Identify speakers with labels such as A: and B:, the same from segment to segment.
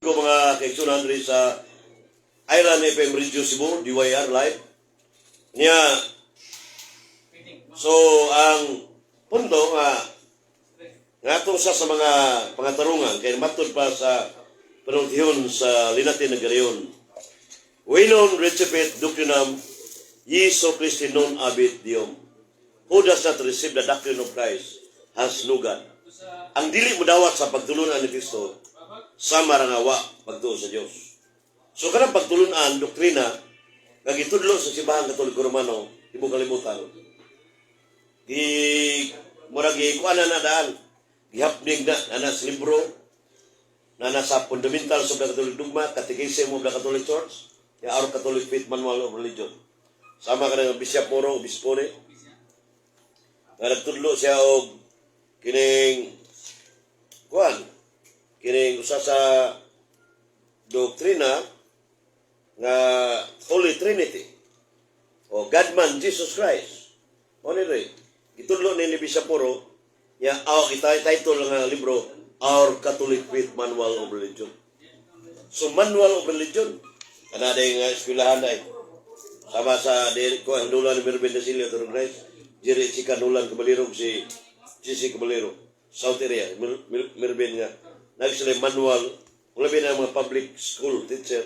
A: Ko mga kaigsunan diri sa Island FM Radio Cebu, DYR Live. Niya, so ang punto nga ngatong sa mga pangatarungan kay matud pa sa panultihon sa Linatin ng Garion. "Vi non recepit doctrinam Jesu Christi non habet Deum." Who does not receive the doctrine of Christ has no God. Ang dili mo dawat sa pagtulunan ni Kristo, sama ra nga wa pagtuo sa Dios. So kanang pagtulunan, doktrina, nga gitudlo sa Simbahang Katoliko Romano, tibuok kalibutan. Gi murag gi kuan na daan, gihapnig na na sa libro, na sa Fundamentals of the Catholic Dogma, Catechism of the Catholic Church, the Our Catholic Faith Manual of Religion. Sama ka ng Bishop Moro, Obispo ni. Nga nagtudlo siya og kining kuan, kining usa sa doktrina nga Holy Trinity o God-man Jesus Christ. O ni rin, gitudlo ni Bishop Moro, ya our kita title nga libro, Our Catholic Faith Manual of Religion. So Manual of Religion, kana day nga eskwelahan day. Sama sa di ko ang dulan ni Mervin Dasilio to Grace, Jerry Chika Nulan Caballero, si GC Caballero, South Area, Mervin nga nagsila manual, wala na mga public school teacher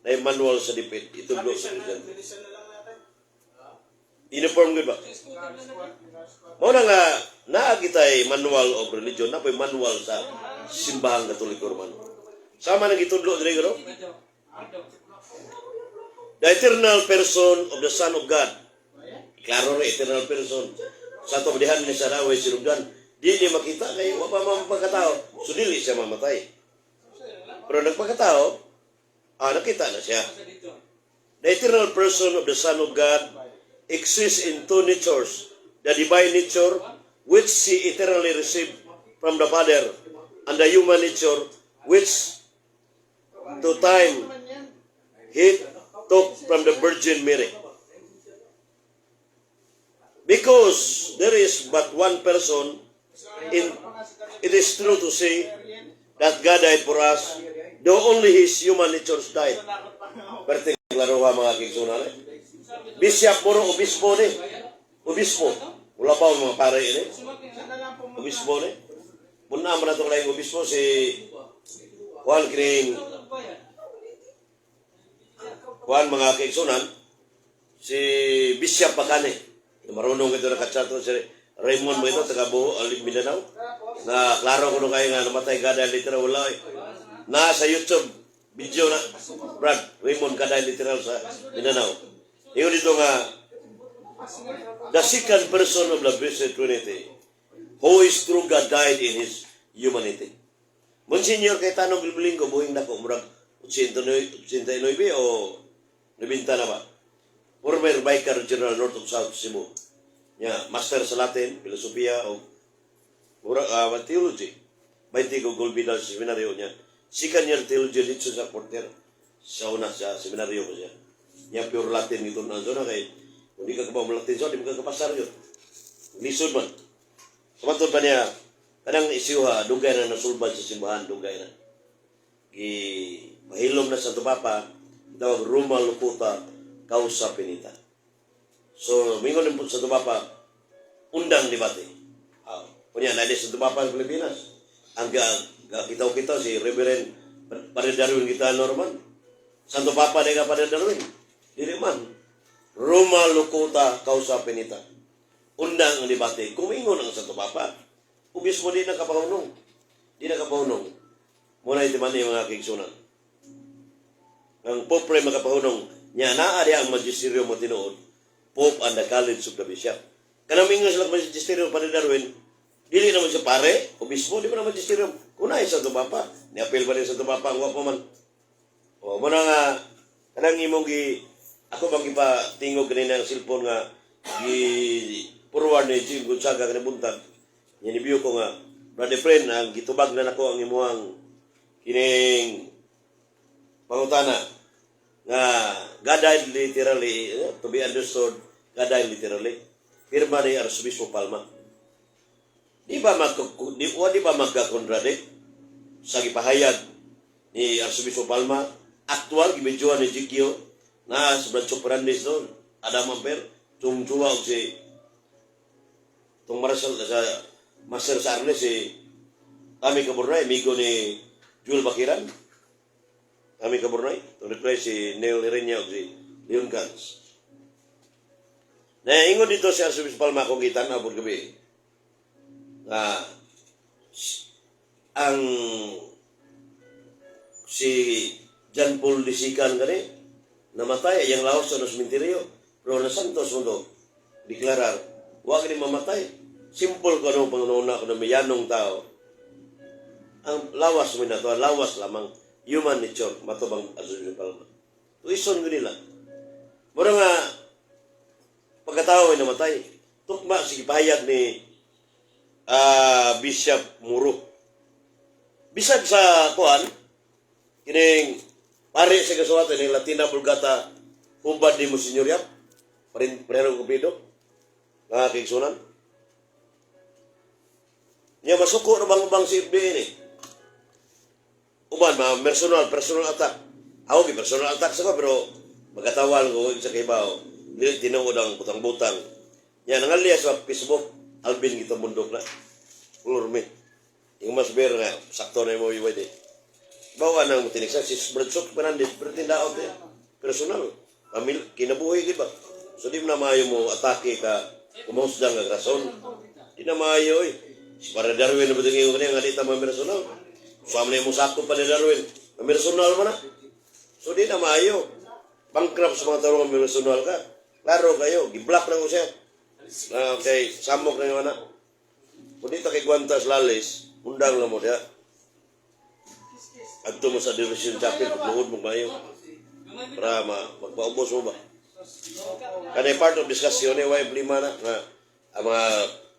A: na yung manual sa DepEd itudlo sa estudyante. Uniform gud ba? Mao na nga naa kitay manual of religion, na manual sa Simbahang Katoliko Romano. Sama nang gitudlo diri no? The eternal person of the Son of God. Klaro rin, eternal person. Sa ato dihan ni sa naway sinugdan. Di niya makita kay wa pa man pagkatao. So dili siya mamatay. Pero nagpagkatao, nakita na siya. The eternal person of the Son of God exists in two natures. The divine nature, which he eternally received from the Father, and the human nature, which to time he took from the Virgin Mary. Because there is but one person, it is true to say that God died for us, though only his human nature died. Perting klaroha, mga kaigsunan eh. Bishop Moro, obispo ni. Obispo. Wala pa mga pare ini. Obispo ni. Muna man na itong laing obispo si Juan kining Juan, mga kaigsunan, si Bishop Bakane. Marunong ito na katsato si Raymond ba ito, taga Buho, Alim Mindanao. Na klaro ko kayo nga namatay kada literal wala eh. Na sa YouTube video na Brad Raymond kada literal sa Mindanao. Ingon dito nga the second person of the Blessed Trinity who is true God died in his humanity. Monsignor Cayetano Gelbolingo, buhing dako, murag 89 o 90 na ba? Former Vicar General North of South Cebu. Nya, master sa Latin, Philosophia o mura, theology. 20 ko gold medal sa seminaryo niya. Second year theology dito sa Porter. Sa una sa seminaryo ko siya. Nya pure Latin ito na zona kay kung di ka kabaw Latin so di mo ka kapasar yun. Lisod man. Sumatod pa niya, kanang isyuha, dugay na nasulbad sa simbahan, dugay na. Gi mahilom na sa Papa, tawag Roma Locuta causa finita. So, mingon din po sa Papa, undang debate. Kunya, na sa Papa sa Pilipinas. Ang ga, ga kitaw-kitaw si Reverend Padre Darwin kita Norman. Santo Papa di ka Padre Darwin. Dili man. Roma Locuta causa finita. Undang ang debate. Kung ingon ang Santo Papa, obispo di na kapahunong. Di na kapahunong. Muna iti man mga kaigsunan. Ang Pope ray makapahunong, niya naa di ang magisterium mo tinuod, Pope and the College of the Bishop. Kanang mingon sila magisterium Padre Darwin, dili naman siya pare, obispo, di ba na magisterium? Kung na Santo Papa, ni-appeal pa din Santo Papa, ang wapo man. O, muna nga, kanang imong gi, ako bang gipa tingog kanina ang cellphone nga gi forward ni Jim Gonzaga kanang buntag. Yan ni ko nga, brother friend, ang gitubag na nako ang imuhang kining pangutana nga God died literally, to be understood, God died literally. Pirma ni Arsobispo Palma. Di ba magka-contradict sa gipahayag Ni Arsobispo Palma, aktual gibidyohan ni Gikyo na sa Bradso Fernandez doon, Adam Amper, Chungchua og si tong Marcel sa Master sa Arnes, si Tami Caburnay, amigo ni Jewel Bakiran. Tami Caburnay, itong reply si Neil Herenya og si Leon Gans. Na ingon dito si Arsobispo Palma kung kita na gabi nga ang si John Paul II kani namatay ang laos sa sementeryo, pero na santos mo to deklarar wa kini mamatay. Simple ko anong pangununa ko na mayanong tao, ang lawas mo na to, ang lawas lamang, human nature matubang Arsobispo Palma. Tuison ko nila mura nga pagkatao ay namatay. Tukma si pahayag ni Bishop Muro. Bisag sa kuan kining pare sa kasuwatan ng Latina Vulgata, hubad ni Monsignor Yap parin parehong kupido mga kaigsunan niya. Masuko na bang ubang si FBA ni uban mga personal personal attack. Ako gi personal attack sa ko, pero magatawal ko sa kibaw dili tinuod ang butang-butang niya. Nangalya sa Facebook Alvin Gitamundok na Ulurmi yung mas ber nga sakto na mo iway bawa nang tiniksa si Bradsok Fernandez, pero tindaot eh personal pamil kinabuhi, di ba? So di mo na maayo mo atake ka kumahusda nga rason, di na maayo eh. Si para Darwin na ba tingin ko nga di ta personal, so amo na mo sakop pa ni Darwin, personal man na. So di na maayo, bankrupt sa mga tao nga personal ka. Klaro kayo, gi-block na ko siya na kay samok na yung anak. Kung di ta kay Guantas Lalis, undang lang mo diya. Adto mo sa Division Chapel, pagluhod mo mayo. Para magpaubos mo ba? Kanay part of discussion ni way problema na nga ang mga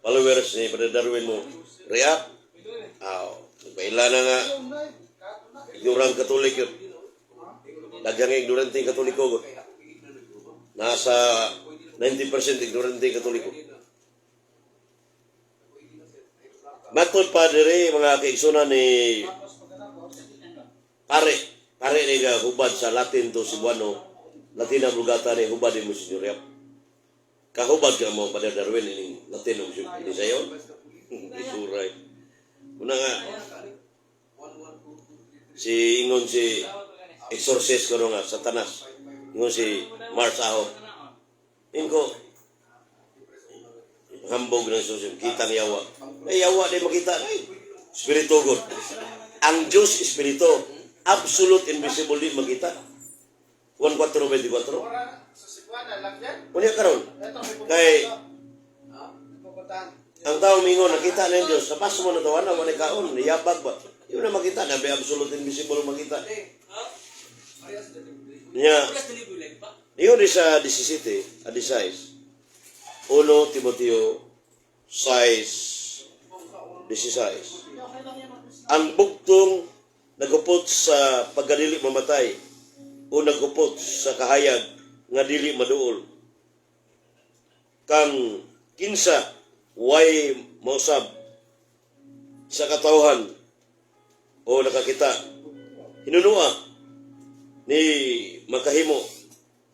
A: followers ni Brother Darwin mo react. Aw, nagpaila na nga ignorant Katolik yun. Daghang ignorante Katoliko. Nasa 90% ignorante Katoliko. Matod pa diri mga kaigsunan ni pare, pare ni nga hubad sa Latin to Cebuano, Latina Vulgata ni hubad ni Monsignor Yap. Kahubad ka mo Father Darwin ining Latin ug ini sayon. Isuray. Una nga si ingon si exorcist ko nga Satanas. Ingon si Mars Aho. Ingo hambog ng susim, kita ni yawa. Ay, yawa di makita. Ay, spirito God. Ang Diyos espiritu, absolute invisible, di makita. 1.4.24. Unya karon kay ang tao mingon nakita na yung Diyos, sa paso mo na tawa na wala kaon, niyabag ba? Yun na makita, na may absolute invisible makita. Nya, yun sa 17, a 16, 1 Timoteo 6, 16. Ang bugtong nagupot sa pagkadili mamatay o nagupot sa kahayag nga dili maduol. Kang kinsa way mausab sa katawhan o nakakita hinunua ni makahimo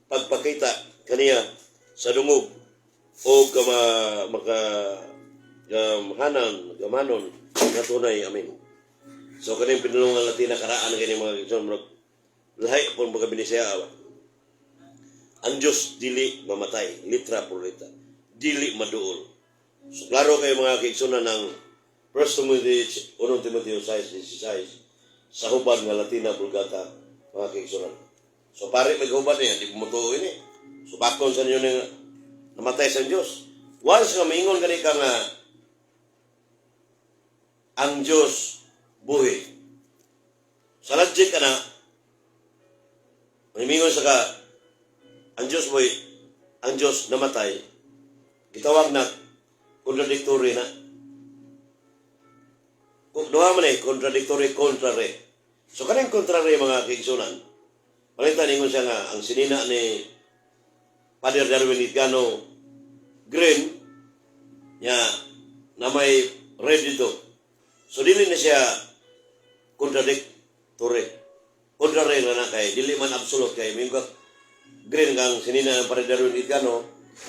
A: pagpakita kaniya sa dungog o kama maka gamhanan gamhanon nga tunay. Amen. So kaning pinulungan Latina karaan kini mga igsoon, murag lahi pon mga binisaya ba. Ang Diyos dili mamatay, litra por letra, dili maduol. So klaro kayo mga kaigsunan ng 1 Timothy, 1 Timoteo 6:16 sa hubad nga Latina Vulgata, mga kaigsunan. So pare may hubad niya, di bumutuo ini. So bakon sa ninyo nga namatay sa Diyos. Once nga maingon gani ka nga ang Diyos buhi. Sa logic ka na, may sa ka, ang Diyos buhi, ang Diyos namatay, gitawag na contradictory na. Kung duha man eh, contradictory, contrary. So kaning contrary mga kaigsunan, palitan ingon siya nga, ang sinina ni Father Darwin Itgano green, niya na may red dito. So dili na siya contradictory. Contrary na na kay dili man absolute, kay mingon green kang sinina ng Padre Darwin Gitgano,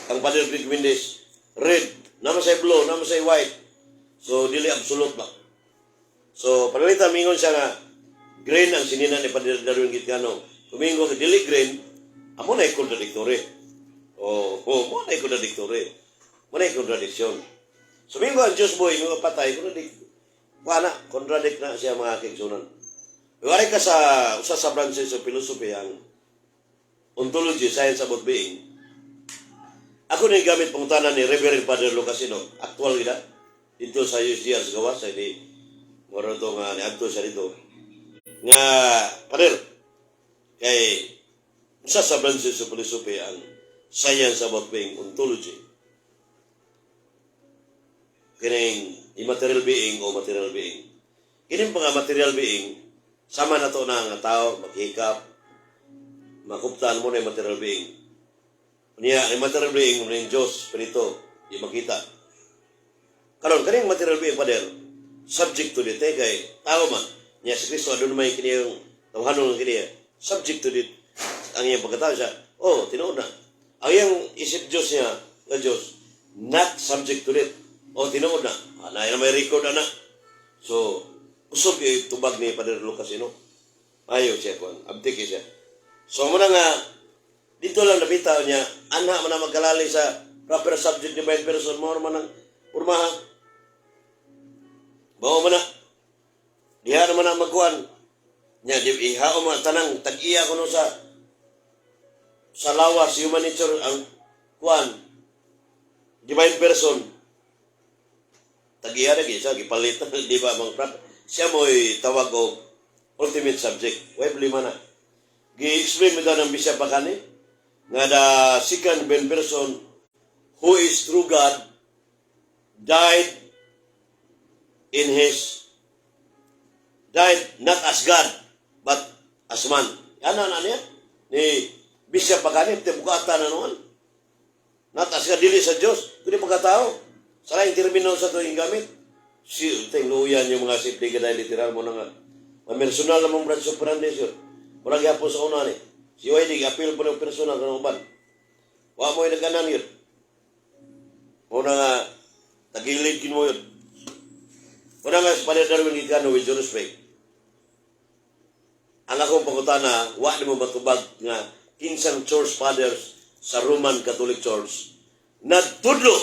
A: ang Padre Greg Mendez red, naa man say blue, naa man say white. So dili absolute ba. So panalitan mingon siya nga green ang sinina ni Padre Darwin Gitgano. Kumingon ka dili green, amo na contradictory. Oh, mo na contradictory. Mo na contradiction. So mingon ang Diyos boy, mingon patay, contradict. Wala, contradict na siya, mga kaigsunan. Wala ka sa usa sa branches of philosophy, ang ontology, science about being. Ako na gamit pangutana ni Reverend Father Lucasino, actual gida dito sa USDR sa gawas, sa di moro to nga niadto siya dito. Nga, Father, kay usa sa branches of philosophy ang science about being, ontology. Kining immaterial being o material being. Kining mga material being, sama na to na nga tao, maghikap, makuptan mo na yung material being. Niya, ang material being, mo na yung Diyos, Espiritu, di makita. Karon, kaning material being, Father, subject to death, eh, kay tao man. Niya, si Kristo, aduna may kiniyang, tawhanon ng kiniya, subject to death, ang iyang pagkatao siya, oh, tinuod na. Ang iyang isip Diyos niya, nga Diyos, not subject to death. Oh, tinuod na. Ah, na may record na na. So, usog eh, tubag ni Padre Lucas, ino. Ayo siya, kuan, abtik siya. So, muna nga, dito lang nabitaw niya, anha man na magkalali sa proper subject divine person, mo man ang pormaha. Bao man na. Diha naman na magkuan. Nya, di, ihao man, tanang, tag-iya ko no sa lawas, human nature, ang kuan, divine person, tag-iya na siya, gipalit, di ba, mga proper. Siya mo'y tawag og ultimate subject. Way problema na. Gi-explain mo daw ng Bishop Bakani nga the second divine person who is true God died in his died not as God but as man. Ano na niya? Ni Bishop Bakani, bukata na noon. Not as God, dili sa Diyos, kundi pagkatao. Sa laing termino sa ito yung gamit. Si, ting luyan yung mga simple ka dahil literal mo na nga. Personal namang Brad Fernandez yun. Murag gyapon sa una ni. Si YD, appeal po ng personal kanang uban. Wa mo yung naganan yun. Muna nga, tagilid kin mo yun. Muna nga, sa Padre Darwin Gitgano, with due respect, ang akong pangutana, wa ni mo matubag nga kinsang church fathers sa Roman Catholic Church nagtudlo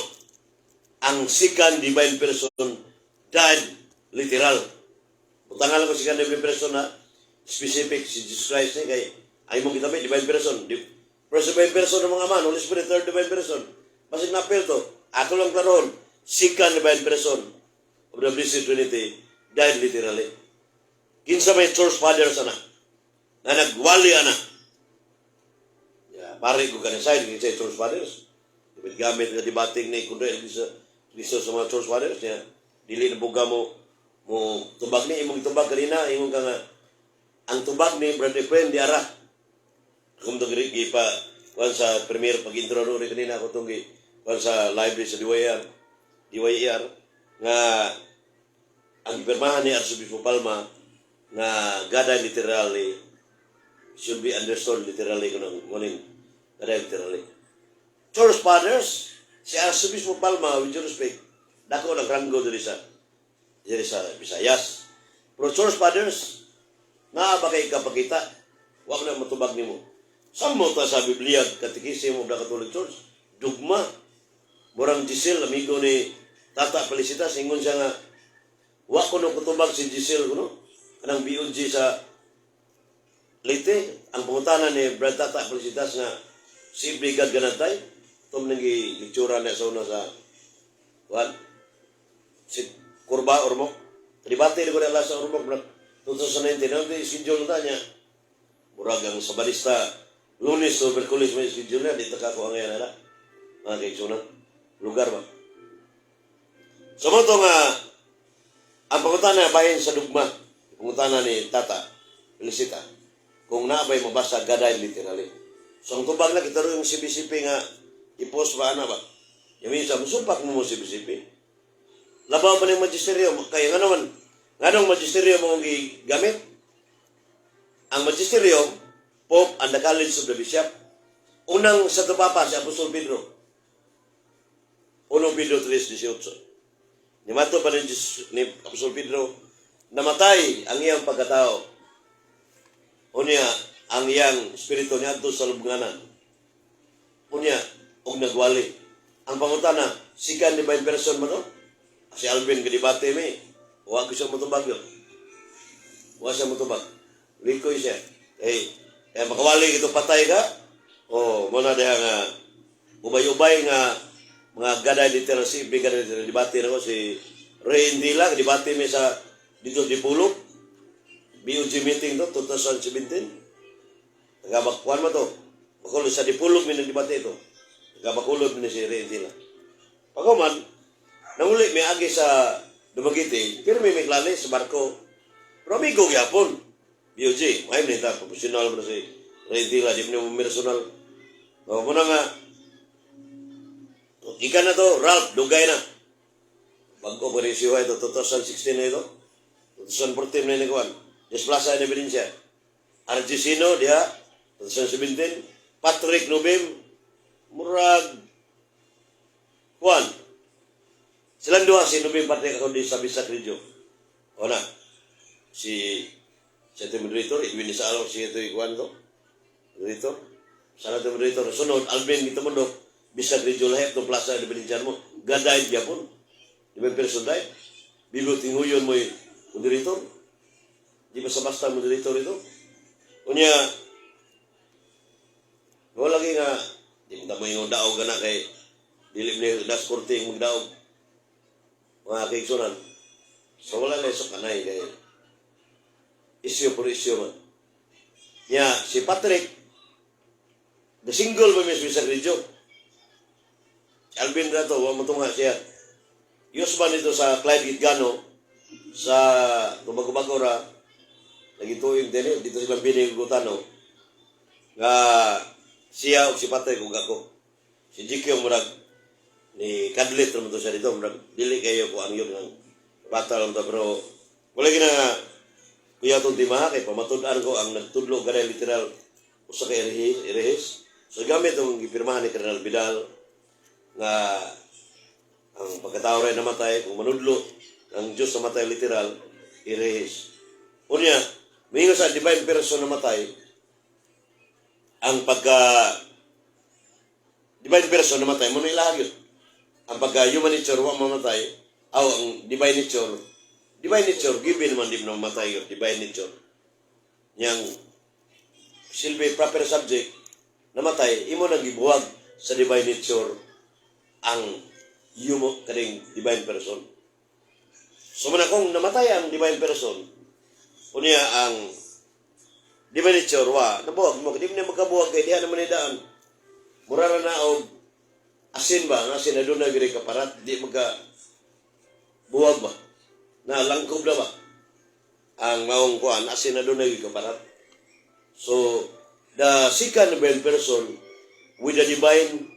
A: ang second divine person died literal. Utangan ko second divine person na specific si Jesus Christ ni kay ay mong gitabi divine person. First divine person ng mga man, Holy Spirit, third divine person. Basig na to. Ako lang klaroon, second divine person of the Blessed Trinity died literally. Kinsa may church fathers ana na nagwali ana. Ya, pare ko kanin side kinsa church fathers. Gamit gamit nga debating ni kundi sa Kristo sa mga church fathers niya. Dili na buga mo mo tubag ni imong tubag kanina, ingon ka nga ang tubag ni Brother Efren di ara. Kung tong gipa kuan sa premier pag-intro ro kanina ako tong gi kuan sa library sa DYR DYR nga ang pirmahan ni Arsobispo Palma nga God died literally should be understood literally kuno muning God died literally. Church Fathers, si Arsobispo Palma, with due respect, dako ng ranggo diri sa Visayas. Pero Church Fathers, naa ba kay kapakita? Wa na matubag nimo. Samo ta sa Biblia, Catechism of the Catholic Church, dugma. Murang Giselle, amigo ni Tata Felicitas, ingon siya nga, wa ko no kutubag si Giselle kuno, kanang BOG sa Leyte, ang pangutana ni Brad Tata Felicitas nga, si Brigad Ganatay, tum nang lectura na sa una sa kuan si Kurba Ormoc. Debate ko na sa Ormoc 2019, ang schedule na niya. Murag ang Sabalista, Lunes o Merkulis may schedule na, dito ka ko ang ngayon na. Mga kaigsunan, lugar ba? So mo to nga, ang pangutana bahin sa dugma, pangutana ni Tata, Felicita, kung naabay mabasa God died literally. So ang tubag na kita yung CBCP nga i-post ba ana ba? Yung minsan, musumpak mo mo CBCP. Labaw pa ng magisteryo, kaya nga naman, nganong magisteryo mo ang gigamit? Ang magisterium, Pope and the College of the Bishop. Unang Santo Papa, si Apostol Pedro. 1 Pedro 3:18. Nimato pa ni Apostol Pedro, namatay ang iyang pagkatao. Unya, ang iyang espiritu niadto sa lubnganan. Unya, og nagwali. Ang pangutana, second divine person ba to? Si Alvin, kadibate mi. Wa ko siya motubag yun. Wa siya motubag. Likoy siya. Eh, kaya makawali ito patay ka. Oh, muna diha nga ubay-ubay nga mga gaday literacy, big gaday literacy, debate na ko si Ray Indila, debate mi sa dito di Pulok. BOG meeting to, 2017. Nagabakwan mo to. Bakulod sa Dipulog mi nagdebate ito. Nagabakulod mi ni si Ray Indila. Pagkuman, nanguli may agi sa Dumaguete, pero may klale sa barko. Pero amigo gyapon. BOG, may nita, professional mo na si Ray Indila, di mo na personal. O, muna nga, ikan na to, Ralph, dugay na. Bago pa rin siya ito, 2016 na ito. 2014 na ini kuwan. Desplaza na ebidensya. RG Sino, diha, 2017. Patrick Nubim, murag, kuwan. Silang duha, si Nubim Patrick ako di sa Bisak Radio. O na, si ito moderator, Edwin Isalo, si ito ikuan to. Moderator. Sana ito moderator. Sunod, Alvin Gitamundok, Bisak Radio lahat, itong plaza na ebidensya mo. Gadaid gyapon. Di ba person died? Bigo tinguyon mo yung moderator. Di ba sa basta moderator ito? Unya, wala lagi nga, di mo mo yung daog ka na kay dili ni das korte yung magdaog. Mga kaigsunan. So wala na sa kanay kay issue por issue man. Nya, si Patrick, the single ba mismo sa radio? Si Alvin Rato, wa mo tunga siya. Yus ba nito sa Clyde Gitgano, sa Tubago-Bago ra, lagi tuig din eh, dito silang bining Gutano, nga siya o si Patrick ug ako. Si GQ murag ni Kadlit naman to siya dito, murag dili kayo ko ang yun ng bata lang to, pero wala gina kuya itong timaha kay pamatud-an ko ang nagtudlo ganay literal usa ka erehis. So gamit ang gipirmahan ni Cardinal Vidal nga ang pagkatao rin namatay kung manudlo ang Diyos namatay literal erehis. Unya, mingon sa divine person namatay ang pagka divine person namatay mo na ilahag yun. Ang pagka human nature wa mamatay, aw ang divine nature given man di mamatay yun, divine nature. Yang silbi proper subject namatay, imo nang gibuwag sa divine nature ang humo kaning divine person. So man kung namatay ang divine person, unya ang divine nature wa nabuwag mo, di mo na magkabuwag kay diha naman ni daan. Mura ra na og asin ba, nga asin na doon na giri kaparat, di magka buwag ba? Na langkob na ba? Ang maong kuan, asin na doon na giri kaparat. So, the second divine person with the divine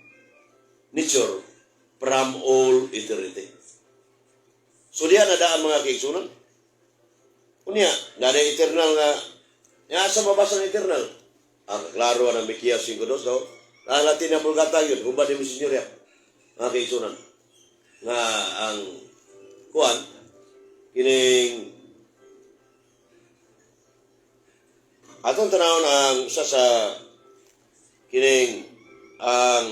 A: nature from all eternity. So diya na daan mga kaigsunan. Unya, na eternal nga, nga sa mabasa ng eternal. Ah, klaro ang Mikias 5:2 daw. Ang Latin na Vulgata yun, hubad ni Senyor ya. Mga kaigsunan. Nga ang kuan, kining atong tanawon ang usa sa kining ang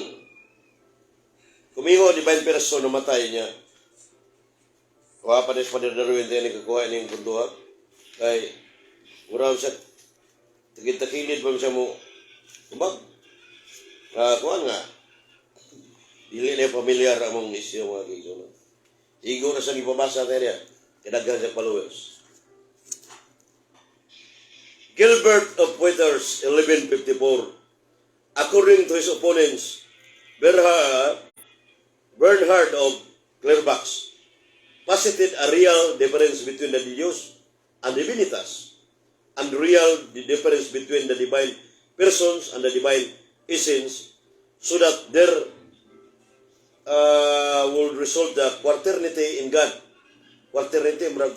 A: kumingo divine person namatay niya. Kuha pa des Father Darwin tayo ni kakuha ning puntuha. Kay mura sa tagid-takilid pa siya mo kubag. Kuha nga. Dili na familiar ang mong isyu mga kaibigan. Igo na sa gipabasa tayo niya. Kadaghan sa followers. Gilbert of Poitiers, 1154. According to his opponents, Bernhard of Clairvaux posited a real difference between the Deus and Divinitas, and real the difference between the divine persons and the divine essence, so that there will result the quaternity in God. Quaternity, murag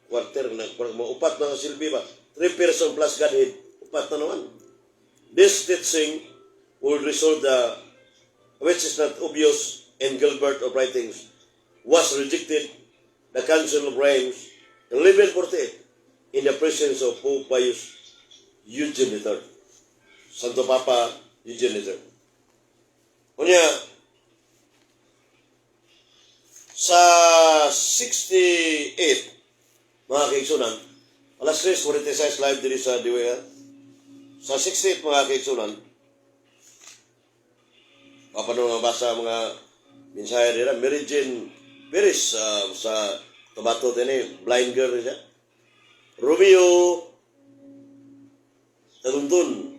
A: quarter na, murag upat na silbi ba? Three person plus Godhead, upat na naman. This teaching will result the which is not obvious in Gilbert of writings, was rejected the Council of Reims in 1148 in the presence of Pope Pius Eugene III. Santo Papa Eugene III. Unya, sa 68, mga kaigsunan, alas 3:46 live diri sa Diwea. Sa 68, mga kaigsunan, mapano nga basa mga mensahe dira, Mary Jane Perez sa Tobato tini, blind girl siya. Romeo Taguntun,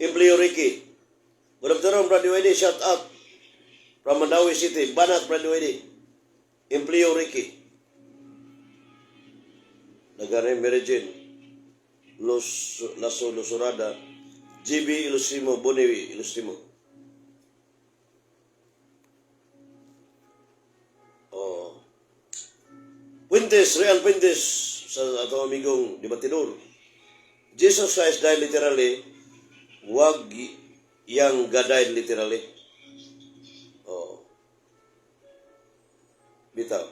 A: Empleo Ricky. Good afternoon, Brother Wede. Shout out from Mandaue City. Banat, Brother Wede. Empleo Ricky. Nagare Mary Jane. Los Lasso Lusurada. GB Ilustrimo, Boniwi Ilustrimo. Oh. Puentes, Real Puentes, sa atong amigong debatidor. Jesus Christ died literally, wag yang God died literally. Oh. Bitaw.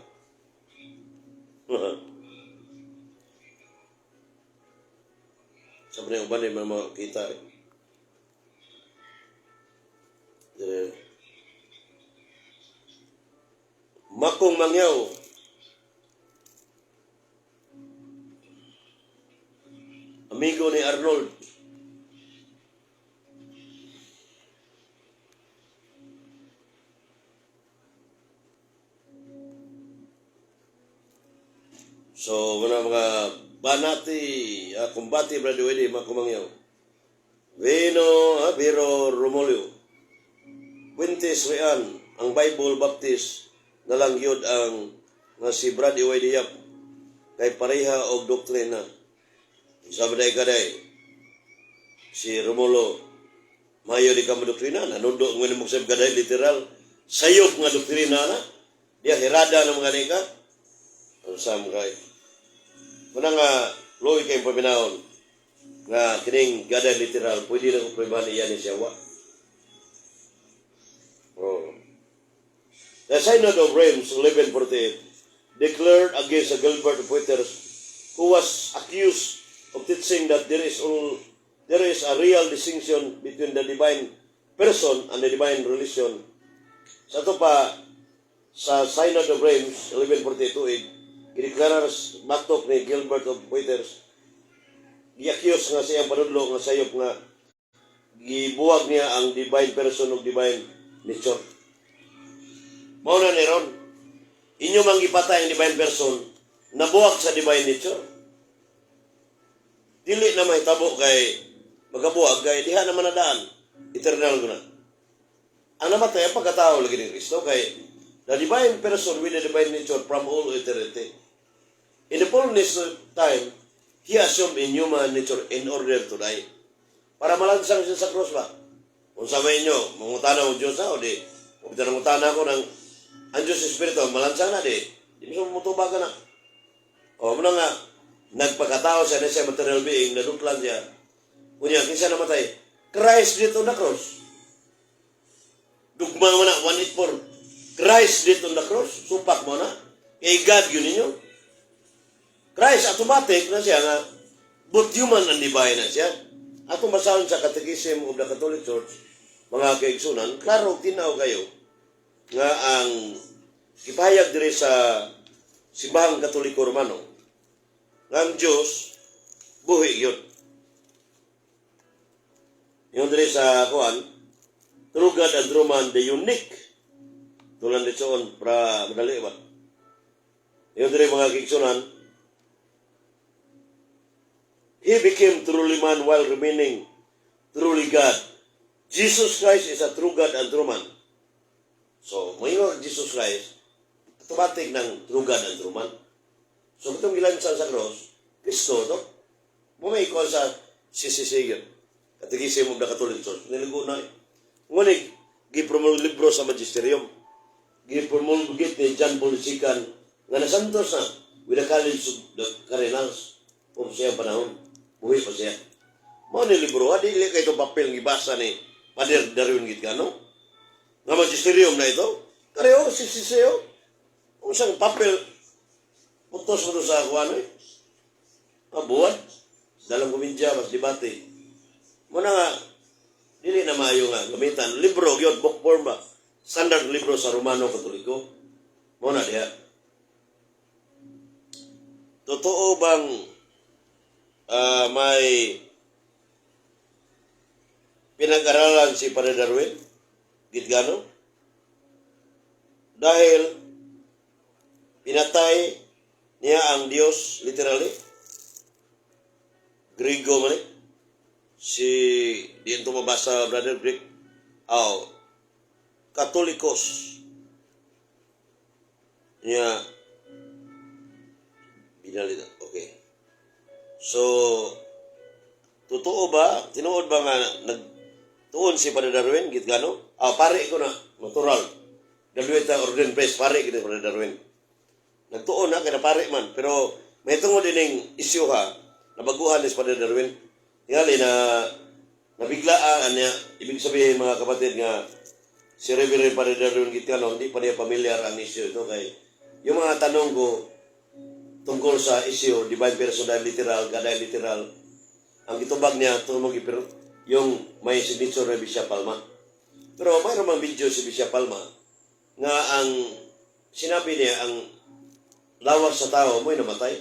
A: Sa mga uban, may makita. Eh. Makong Mangyaw. Amigo ni Arnold. So, mga banati, kumbati, Brother Willie, mga kumangyaw. Vino, Vero Romolio. Fuentes Rian, ang Bible Baptist na lang yun ang nga si Brad Iway Yap kay pareha og doktrina. Sabi na ikaday, si Romulo, mayo di ka mo doktrina, nanundo ang mo sa kaday literal, sayop nga doktrina na, diya hirada ng mga nika. Ang sam kay. Muna nga, luoy kayong paminahon, nga kining gaday literal, pwede na ko problema niya ni siya wa. Oh. The Synod of Reims, 1148, declared against Gilbert of Poitiers, who was accused of teaching that there is a real distinction between the divine person and the divine relation. Sa ito pa, sa Synod of Reims, 1142, eh, gideklarar batok ni Gilbert of Poitiers, gi-accuse nga siyang panudlo nga sayop nga gibuwag niya ang divine person ug divine nature. Mao na ni ron, inyo mang gipatay ang divine person, nabuwag sa divine nature. Dili na mahitabo kay magabuwag kay diha naman nadaan eternal na. Ang namatay ang pagkatao lagi ni Kristo kay the divine person with the divine nature from all eternity. In the fullness of time, he assumed in human nature in order to die. Para malansang siya sa cross ba? Kung sa inyo, mangutana og Diyos ha, o di, kung nangutana ko ng ang Diyos Espiritu, malansang na di, di mo mutubag ka na. O, muna nga, nagpakatao siya na siya material being, naduklan siya. Kunya, kinsa namatay? Christ did on the cross. Dugma mo na, 184. Christ did on the cross. Supak mo na. Kay God yun ninyo. Christ, automatic na siya nga, both human and divine na siya. Atong basahon sa Catechism of the Catholic Church, mga kaigsunan, klaro, tinaw kayo, nga ang ipahayag diri sa Simbahang Katoliko Romano, nga ang Diyos, buhi yun. Yung diri sa kuan, true God and true man, the unique, tulan dito pra madali ba? Yung diri mga kaigsunan, he became truly man while remaining truly God. Jesus Christ is a true God and true man. So, mayo Jesus Christ, automatic ng true God and true man. So, itong gilansan sa cross, Kristo, no? Bumay ko sa CCC yun. Catechism of the Catholic Church. Niligo na eh. Ngunit, gipromulg libro sa Magisterium. Gipromulgate ni John Paul II nga nasantos na with the College of the Cardinals. Kung siya panahon, buhi pa siya. Mao ni libro, ha, dili kay ito papel gibasa ni Pader Darwin Gitgano. Nga magisterium na ito. Kareo, si Siseo. Kung siyang papel, putos mo to sa kuano eh. Mabuhat. Dalang komedya, mas debate. Muna nga, dili na maayo nga gamitan. Libro, yun, book form ba? Standard libro sa Romano Katoliko. Muna diha. Totoo bang may pinag-aralan si Padre Darwin Gitgano? Dahil pinatay niya ang Diyos literally. Grigo man eh. Si, di ito mabasa, brother, Greek. Oh, Katolikos. Niya, binalita. Okay. So, totoo ba, tinuod ba nga nagtuon si Padre Darwin Gitgano? Ah, pare ko na, natural. Darwin ta ordained priest, pare gid Padre Darwin. Nagtuon na, kaya pare man. Pero may tungod ining isyu ha, nabaguhan ni si Padre Darwin. Tingali na nabiglaan niya, ibig sabihin, mga kapatid, nga si Reverend Padre Darwin Gitgano, hindi pa niya familiar ang issue ito kay yung mga tanong ko tungkol sa issue, divine person dahil literal, God dahil literal, ang gitubag niya, tumog pero yung may signature ni Bishop Palma. Pero mayroon mang video si Bishop Palma nga ang sinabi niya, ang lawas sa tao mo'y namatay.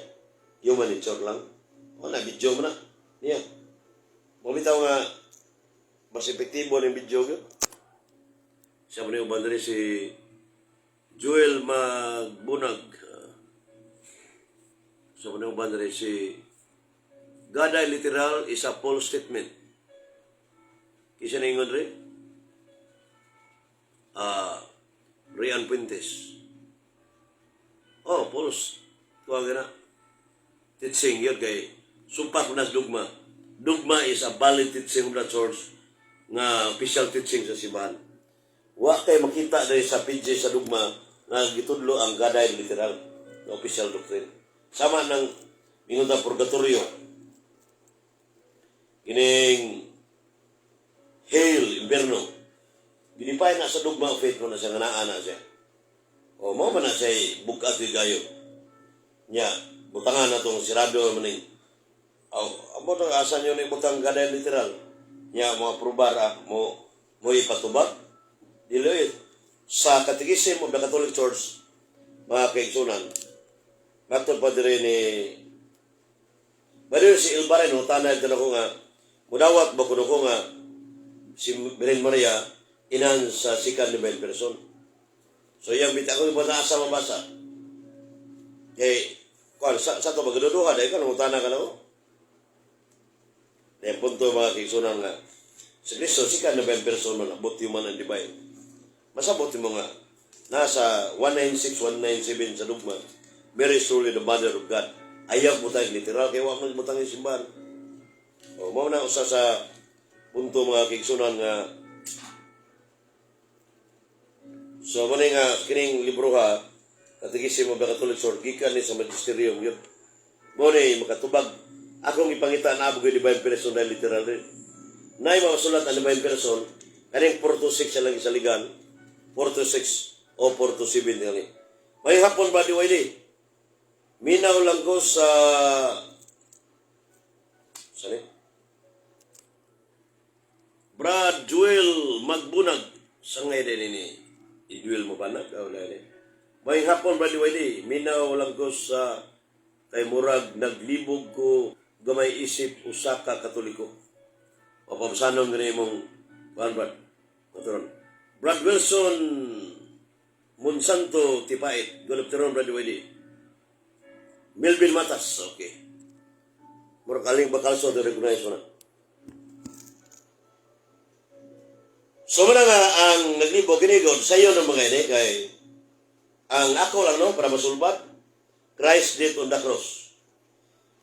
A: Human nature lang. O na, video mo na. Niya. Mabitaw nga, mas epektibo ng video yun. Siya mo na yung bandari si Joel Magbunag. Sa mo na yung bandari si God ay literal is a false statement. Kisa na ingon rin? Ah, Rian Puentes. Oh, false. Tuwag na. Teaching yun kay sumpak na sa dugma. Dugma is a valid teaching of the church nga official teaching sa simbahan. Wa kay makita diri sa PJ sa dugma nga gitudlo ang God ay literal na official doctrine. Sama ng ingon ta purgatorio. Kining hell, impierno. Ginipay na sa dugma of faith mo na siya nga naa na siya. O mo man na siya bugat gayo. Nya, butangan na tong sirado maning. Aw, amo to asa nyo ni butang God ay literal. Nya mo aprobar ah, mo mo ipatubag. Dili sa Catechism of the Catholic Church, mga kaigsunan. Matod pa diri ni Baliw si Ilbaren, no, tanay din ako nga, mudawat ba kuno ko nga, si Virgen Maria, inan sa second divine person. So, iyang bita ko, iba na asa mabasa. Kay, kuan, sa to, magduduha, dahil ka, nangutana ka na ko. Dahil punto, mga kaigsunan, nga, si Kristo, second divine person man, both human and divine. Masabot mo nga, nasa 196, 197 sa dugma, Mary is truly the mother of God. Ayaw mo tayo literal, kaya wag mo butang yung simbahan. O, mao na usa sa punto, mga kaigsunan, nga so mo nga kining libro ha, Catechism of the Catholic Church, gikan ni sa magisterium yun. Mo ni makatubag akong ipangita na abog yung divine person dahil literal rin. Nay mga ang divine person kaning 4 to 6 lang isaligan, 4 to 6 o 4 to 7 kani. May hapon ba di Wiley? Minaw lang ko sa sani? Brad Joel Magbunag. Sa ngay din ini. I-duel mo ba na? Wala ni. May hapon, Brad Wiley. Minaw lang ko sa kay murag naglibog ko gamay isip usa ka Katoliko. Mapabsanon gani imong kuan, Brad. Maturon. Brad Wilson Monsanto Tipait. Good afternoon, Brad Wiley. Melvin Matas. Okay. Murag kaling bakalso to recognize mo na. So muna nga ang naglibog ginigod sa iyo ng mga ini kay ang ako lang no para masulbat Christ death on the cross.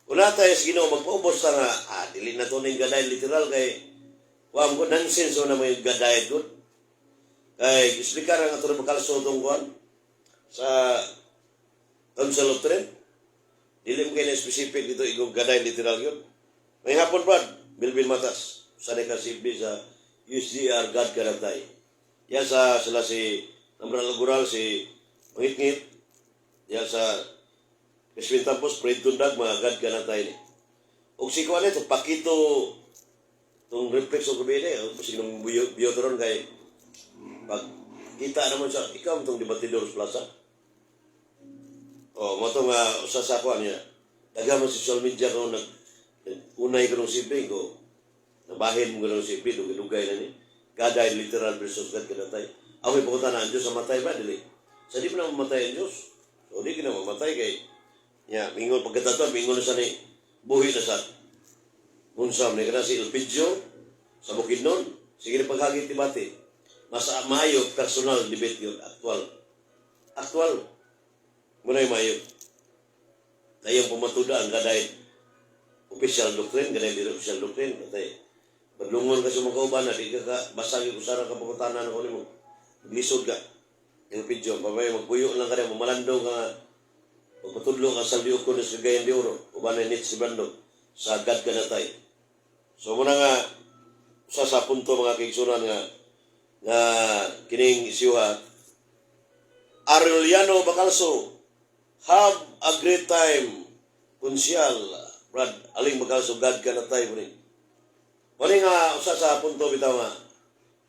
A: Una tayo sa Ginoo magpaubos ta nga dili na to ning God ay literal kay wa mo nonsense na may God died good. Kay explicar ang ato bakalso tong kuan sa Council of Trent. Dili mo kay na specific dito igong gaday literal yun. May hapon, Brad, Bilbil Matas. Sanay ka CFD sa USDR God Kanatay. Yan sa sila si Nambral Gural, si Mangitngit. Yan sa Crispin Tampos, Fred Tundag, mga God Kanatay ni. Og si kuan ito, Pakito, itong reflex og gabi ni, kasi nung biotron kay pag kita naman sa ikaw itong Debatidors Plaza. Oh, mo to nga usa sa kuan niya. Daghan man sa social media ko nag unay ko nung siping ko. Nabahin mo ganun siping, dugay-dugay na ni. Gaday literal versus God kanatay. Ako ipakutan na ang Diyos sa matay ba dili. Sa di pa na mamatay ang Diyos. So di ka na mamatay kay ya, mingon pagkataton, mingon na sa ni buhi na sa unsa man ni kana si Elpidio sa Bukidnon, sige na paghagit debate. Mas maayo personal debate yun, actual. Actual. Muna yung maayo. Kayang pamatuda ang gaday official doctrine, gaday dili official doctrine. Katay, badlungon ka sa mga kauban na, di ka ka, basag yung usara ka pangutanan ako nimo. Maglisod ka. Elpidio, pamay magpuyo lang ka rin, mamalandong ka nga, magpatudlo ka sa Liuko sa Cagayan de Oro, uban na si Brando, sa God Kanatay. So muna nga, usa sa punto, mga kaigsunan, nga nga kining isyuha. Arellano Bacalso, have a great time, Kunsyal Brad Aling Bacalso, God Kanatay mo ni. Muna nga usa sa punto bitaw nga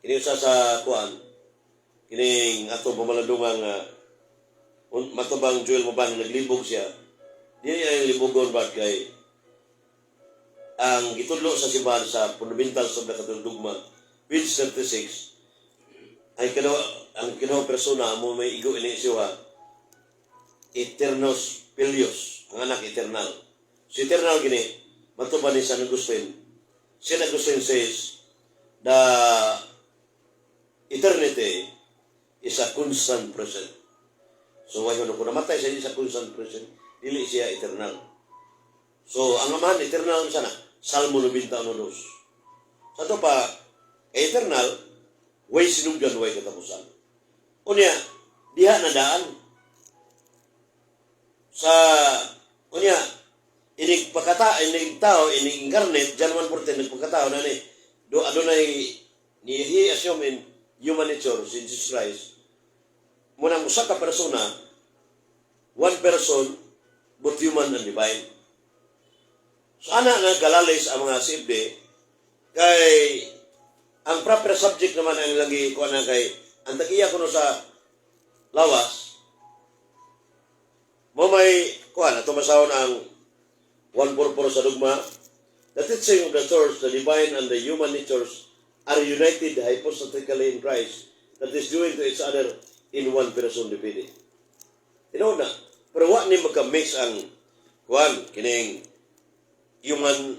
A: kini usa sa kuan kining atong pamalandungan nga matubang Joel Maban naglibog siya, di niya yung libugon, Brad, kay ang gitudlo sa simbahan sa Fundamentals of the Catholic Dogma, page 36, ay kano ang kino persona mo may igo ini siya, Aeternos Filius, ang anak eternal. Si eternal gini matuban ni San Agustin. San Agustin says the eternity is a constant present. So why ko namatay siya sa constant present, dili siya eternal. So ang Amahan eternal sana, Salmo 91.2. Sa to pa eternal, way sinugdan, way katapusan. Unya, diha na daan sa unya inig pagkata inig tao inig incarnate John 1:14 nagpagkatao na ni do adunay ni he assume in human nature si Jesus Christ. Munang usa ka persona, one person, both human and divine. So ana nga galalis ang mga CFD kay ang proper subject naman ang lagi ko na kay ang tagiya kuno sa lawas mo may kuan ato masahon ang 144 sa dugma. The teaching of the Church, the divine and the human natures are united hypostatically in Christ, that is, joined to each other in one person divinity. Tinuod na, pero wa ni magka-mix ang kuan kining human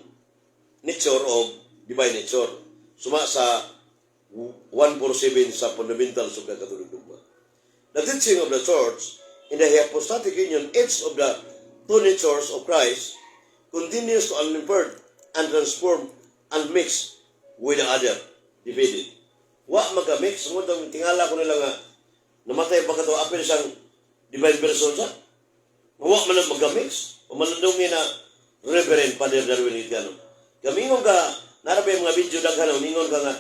A: nature o divine nature suma sa 147 sa Fundamentals of the Catholic Dogma. The teaching of the Church, in the hypostatic union, each of the two natures of Christ continues to unimpaired and transform and mix with the other divided. Wa magka-mix. Mo tong tingala ko nila nga namatay pa kato apil siyang divine person sa. Wa man ang magka-mix. O manandungi na Reverend Father Darwin Itiano. Kamingon ka, narapay mga video daghan, mingon ka nga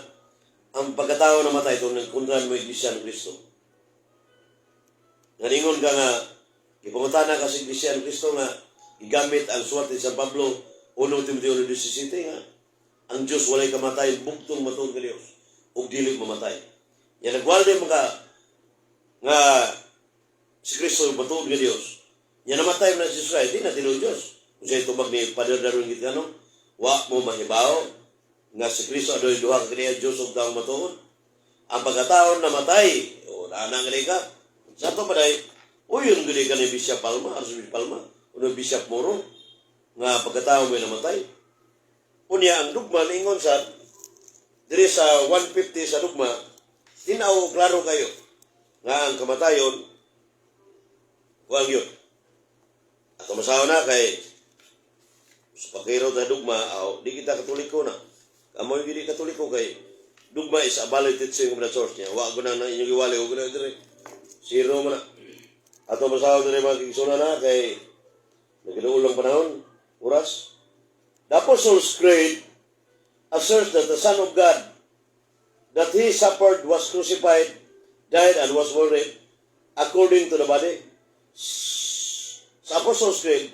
A: ang pagkatao namatay ito nagkundran mo Iglesia ni Kristo. Nganingon ka nga, ipangutana ka sa Iglesia ni Kristo nga, igamit ang suwat ni San Pablo, 1 Timoteo 1:17 nga, ang Diyos walay kamatay, bugtong matuod ka Diyos, ug dili mamatay. Yan nagwalde mga nga si Kristo matuod nga Diyos. Yan namatay na si Jesus Christ, di na tinuod Diyos. Kung siya tubag ni Father Darwin Gitano, wa mo mahibaw nga si Kristo adunay duha ka kaniya, Diyos ug taong matuod. Ang pagkataon namatay, o naana nga ka. Sa ato pa day, uyon gani ka ni Bishop Palma, Archbishop Palma, o ni Bishop Moro, nga pagkatao may namatay. Unya, ang dugma, ingon sa, diri sa 150 sa dugma, tinaw klaro kayo, nga ang kamatayon, huwag yun. At masawa na kay, sa pakiro ta dugma, aw, di kita Katoliko na. Amo yung di Katoliko kay, dugma is a valid teaching of the Church niya. Wa ko na na inyong iwali, wa ko na dire. Zero man na. Ato masawa dire, mga kigsuna na kay Nagduol lang panahon, oras. The Apostles' Creed asserts that the Son of God, that He suffered, was crucified, died, and was buried according to the body. Sa Apostles' Creed,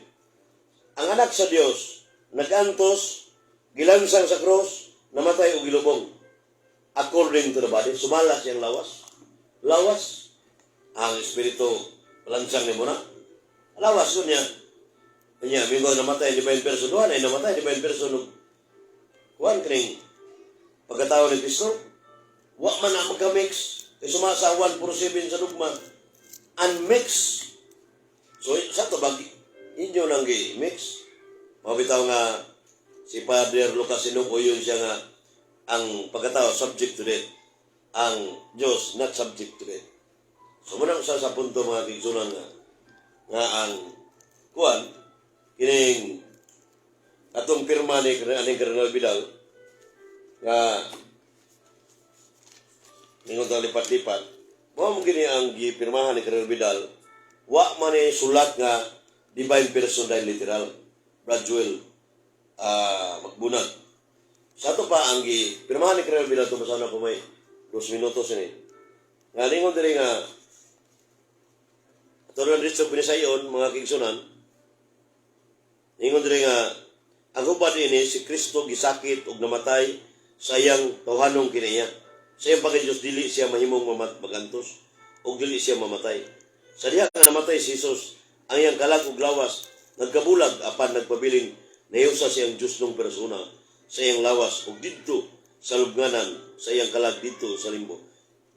A: ang anak sa Dios nagantos, gilansang sa cross, namatay o gilubong according to the body, sumala siyang lawas. Lawas, ang espiritu lansang nimo na. Lawas ko niya. Niya, mingo namatay divine person, duha na namatay divine person ug kuan kining pagkatao ni Kristo. Wa man na magka-mix kay suma sa 147 sa dugma. Unmix. So sa to bag inyo nang gi-mix. Mabitaw nga si Father Lucas Sinuko yun siya nga ang pagkatao subject to death. Ang Diyos not subject to death. So muna sa punto, mga kaigsuonan, nga ang kuan kining atong pirma ni aning Cardinal Vidal nga ningon ta lipat-lipat mo mo gini ang gipirmahan ni Cardinal Vidal, wa man ni sulat nga divine person dahil literal. Brad Joel magbunag sa ato pa ang gipirmahan ni Cardinal Vidal to, basta na po may 2 minutos ini nga ningon diri nga ato na dito binisayon, mga kaigsuonan. Ningon diri nga ang hubad ini si Kristo gisakit ug namatay sa iyang tawhanong kinaiya. Sa iyang pagka-Diyos, dili siya mahimong magantos ug dili siya mamatay. Sa diha nga namatay si Jesus, ang iyang kalag ug lawas nagkabulag apan nagpabiling nahiusa siyang Diyosnong persona sa iyang lawas ug didto sa lubnganan sa iyang kalag didto sa limbo.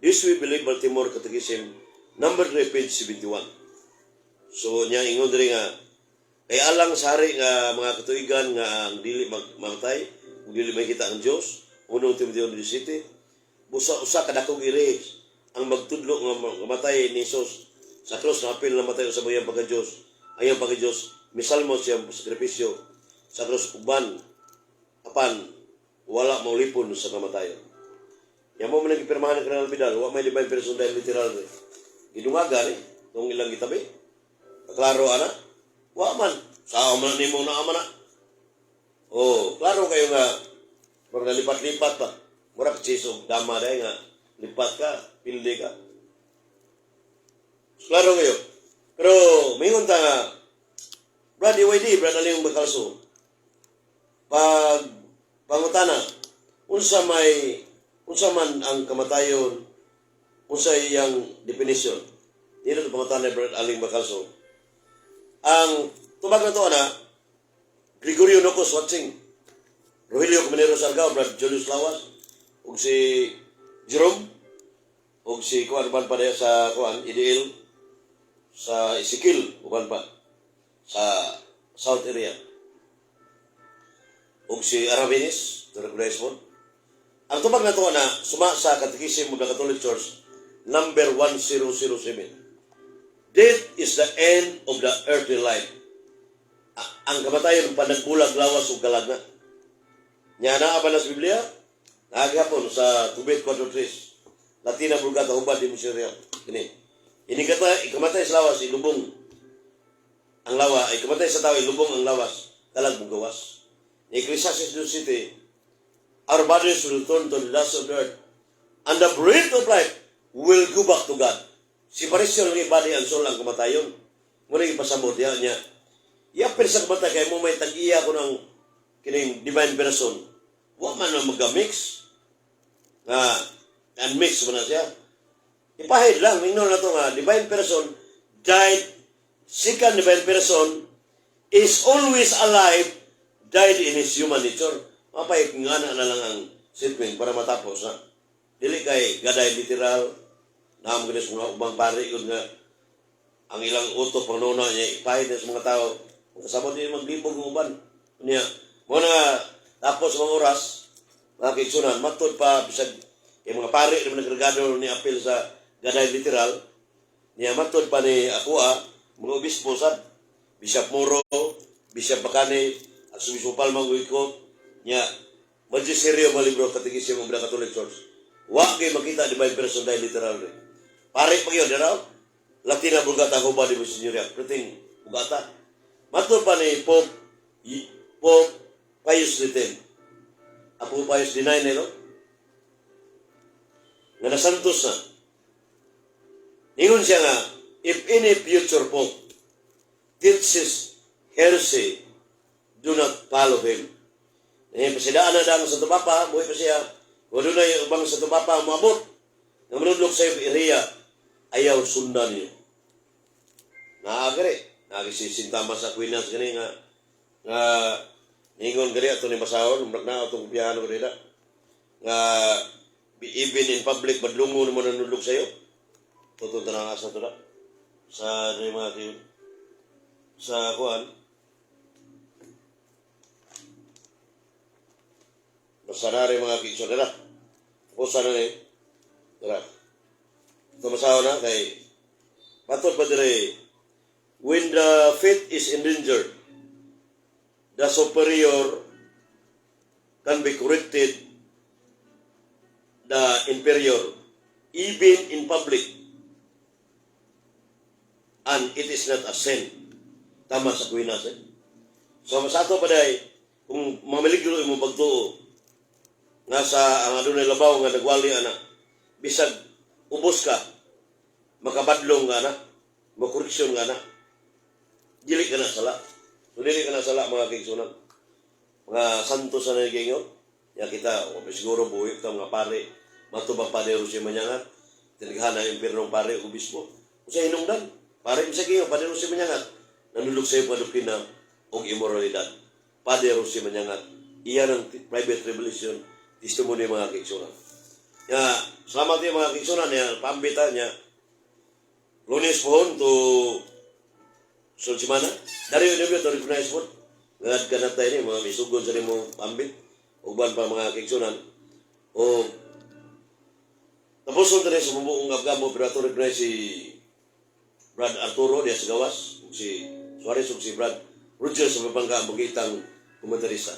A: This we believe, Baltimore Catechism, number 3, page 71. So niya ingon diri nga kay alang sa hari nga mga katuigan nga ang dili mamatay ug dili makita ang Dios, unong Timoteo 17, busa usa ka dakong iri ang magtudlo nga mamatay ni Jesus sa krus na apil namatay sa iyang pagka-Dios. Ang iyang pagka-Dios misalmo siyang sakripisyo sa krus uban apan wala maulipon sa kamatayon. Yan mo man nagpirmahan ng Cardinal Vidal, wa may divine person dahil literal eh. Gidungaga ni, itong ilang gitabi. Klaro ana? Wa man. Sa man nimo na ama na. Oh, klaro kayo nga murag nalipat-lipat pa. Murag cheese og dama dai nga lipat ka, pildi ka. Klaro kayo. Pero mingon ta nga Brad EYD, Brad Aling Bakalso. Pag pangutana, unsa man ang kamatayon, unsa iyang definition? Dito sa pangutana ni Brad Aling Bakalso. Ang tubag na to ana, Gregorio Nocos watching. Rogelio Caminero Sargao, Brad Julius Lawas, ug si Jerome, ug si kuan uban pa diya sa kuan IDL sa Ezekiel uban pa sa South area. Ug si Arabinis, to recognize mo. Ang tubag na to na suma sa Catechism of the Catholic Church number 1007. Death is the end of the earthly life. Ang kamatayon panagbulag lawas ug kalag na. Nya naa ba na sa Biblia? Naghapon sa Tubit 4.3. Latina Vulgata, hubad di Monsignor. Kini. Ini kata ikamatay sa lawas ilubong ang lawa ay kamatay sa tao ilubong ang lawas kalag mugawas. Ni Ecclesiastes 2 City, our bodies will turn to the dust of the earth and the breath of life will go back to God. Separation ng body and soul ang kamatayon. Muna ipasabot diya niya. Iapil sa kamatay kay mo may tag-iya ko ng kining divine person. Wa man na magka-mix. Nga, unmix man na siya. Ipahid lang, ingnon na to nga, divine person died, second divine person is always alive, died in his human nature. Mapahid nga na lang ang statement para matapos na. Dili kay gaday literal, naam gani sa mga ubang pari yun nga ang ilang utok pangnuna niya ipahid na sa mga tao. Kasabot din maglibog ng uban. Niya, mo na tapos mga oras, mga kaigsuonan, matod pa bisag kay mga pari naman nagregado ni apel sa gaday literal, niya matod pa ni akoa, mga obispo sad, Bishop Moro, Bishop Bacani, Arsobispo Palma Guico, niya, Magisterio mga libro, Catechism of the Catholic Church. Wa kay makita divine person dahil literal rin. Pare pa yun, daraw? Latina Vulgata ko ba di mo senyoria? Prating Vulgata. Matod pa ni Pope Pius X. Apo Pius IX, no? Nga nasantos na. Ingon siya nga, "If any future pope teaches heresy, do not follow him." Eh, pasidaan na dang Santo Papa, buhi pa siya. Kung doon na yung ubang Santo Papa umabot, nga manudlok sa iriya, ayaw sundan niyo. Naagri, naagi si Saint Thomas Aquinas gani nga ningon gani ato ni basahon, umrak na atong kopyahan ko nila. Nga even in public badlungon mo nanudlok sa'yo. Totoo na asa to na. Sa ano yung mga kayo. Sa kuan. Basta na rin mga kiso nila. Tapos na ni. Tara. Tumasawa na kay matod pa dire, "When the faith is endangered, the superior can be corrected the inferior even in public and it is not a sin." Tama sa Aquinas eh. So sa ato pa day, kung mamaligro imong pagtuo nga sa ang adunay labaw nga nagwali ana, bisag ubos ka, makabadlong nga na, makoreksyon nga na, dili ka na sala. So dili ka na sala, mga kaigsunan. Mga santo sa nagingon, ya kita, o siguro buhi ta mga pare, matubang Padre Jose Manyangat, tinaghan ang impernong pare o obispo. Kung sa hinungdan, pare sa gingon, Padre Jose Manyangat, nanulog sa iyo doktrina og immoralidad. Padre Jose Manyangat, iyan ang private revelation, testimony, mga kaigsunan. Ya, salamat yung mga kaigsunan niya, pambita niya. Lunes pohon to sunod semana. Dari yun yun, to recognize po. Ngad ka na tayo ni, mga misugon sa nimo pambit. Uban pa, mga kaigsunan. O, tapos nun sa buong abgamo, pero ato recognize si Brad Arturo diya sa gawas, ug si Suarez ug si Brad Roger sa Pampanga ang magitang komentarista.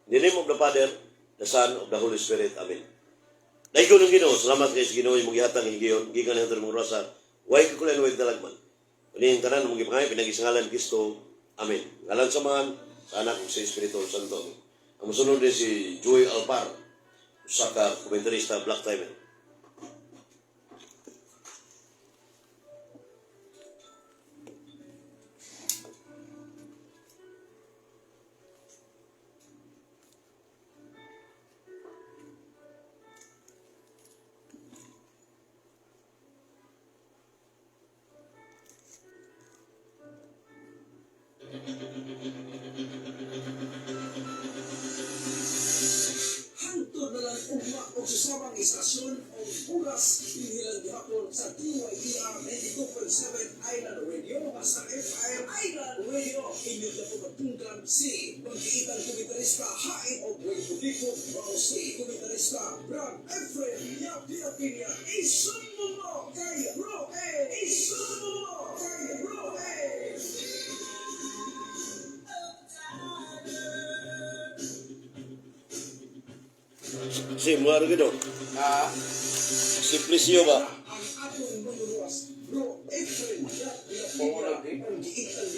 A: In the name of the Father, the Son, of the Holy Spirit. Amen. Daygon ng Ginoo, salamat kay sa Ginoo imong gihatag ang higayon, gikan ni mong rasa, way kakulan, way dalagman. Uni ang tanan mong gipangayo pinagi sa ngalan ni Kristo. Amen. Ngalan sa Amahan, sa Anak ug sa Espiritu Santo. Amen. Ang mosunod din si Joy Alpar, usa ka komentarista, Black Timer.
B: Hangtod na lang ugma og sa istasyon o oras dinhilang gihapon sa DYDR 92.7 Island Radio sa FM Island Radio. Inyong na po magtunggan si pagkiitang komentarista hain og way publiko mao si komentarista Brad Efrem Yap Pilipinia. Isumbong mo kay Bro A! Isumbong mo kay Bro A!
A: Si mga gino.
C: Ah,
A: Simplicio ba?
B: Ang atong manunuwas, Bro Efrem Yap
C: Oo,
B: Pilipinia,
C: lagi.
B: ang giitang